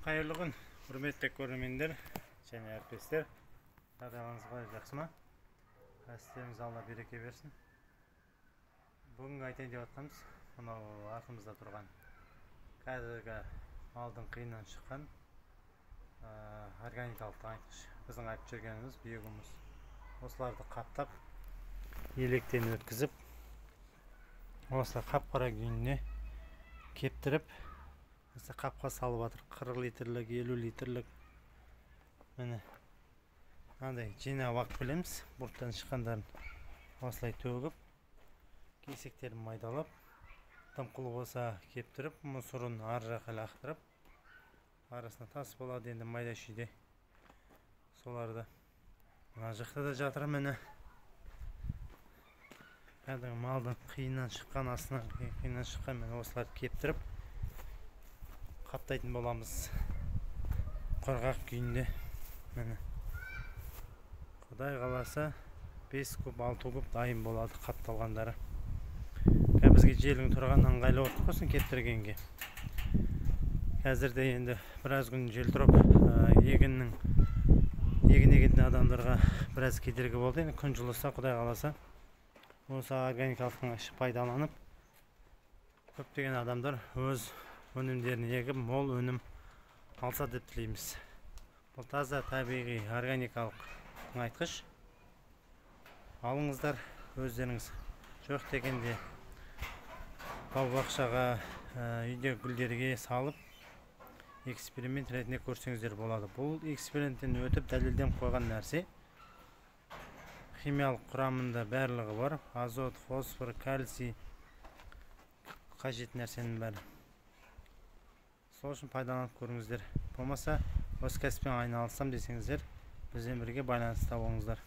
Қайырлы күн, құрметті көрермендер және әріптестер. Жағдайларыңыз қалай, жақсы ма? Істеріңіз Алла береке берсін. Бүгінгі айтайын деп жатқанымыз мынау артымызда тұрған қазіргі малдың қиыннан шыққан органикалық тыңайтқыш. Біздің айтып жүргеніміз биогумус. Осыларды қаптап, електен өткізіп, осылай қап-қара күйіне кептіріп, осы қапқа салып жатыр. 40 литрлік, 50 литрлік. Міне мынандай жинап алып келеміз, бұрттан шыққандарын осылай төгіп, кесектерін майдалап, дымқыл болса кептіріп, мұсырын ар жаққа лақтырып, арасына тас болады енді майда шүйде. Соларды мына жақта да жатыр міне. Кәдімгі малдың қиыннан шыққан, астынан қиыннан шыққан міне осыларды кептіріп қаптайтын боламыз құрғақ күйінде. Міне Құдай қаласа 5 куб, 6 куб дайын болады қапталғандары. Қазір бізге желдің тұрған ыңғайлы болып қойсын кептіргенге. Қазір де енді біраз күн жел тұрып, егін егетін адамдарға біраз кедергі болды. Енді күн жылыса, Құдай қаласа, осы органикалық тыңайтқыш пайдаланып, көптеген адамдар өз өнімдерін егіп, мол өнім алса деп тілейміз. Бұл таза табиғи органикалық тыңайтқыш. Алыңыздар өздеріңіз. Жоқ дегенде бау-бақшаға, үйде гүлдерге салып эксперимент ретінде көрсеңіздер болады. Бұл эксперименттен өтіп дәлелденіп қойған нәрсе. Химиялық құрамында барлығы бар. Азот, фосфор, кальций, қажет нәрсенің бәрі. Сол үшін пайдаланып көріңіздер. Болмаса осы кәсіппен айналысам десеңіздер, бізбен бірге байланыста болыңыздар.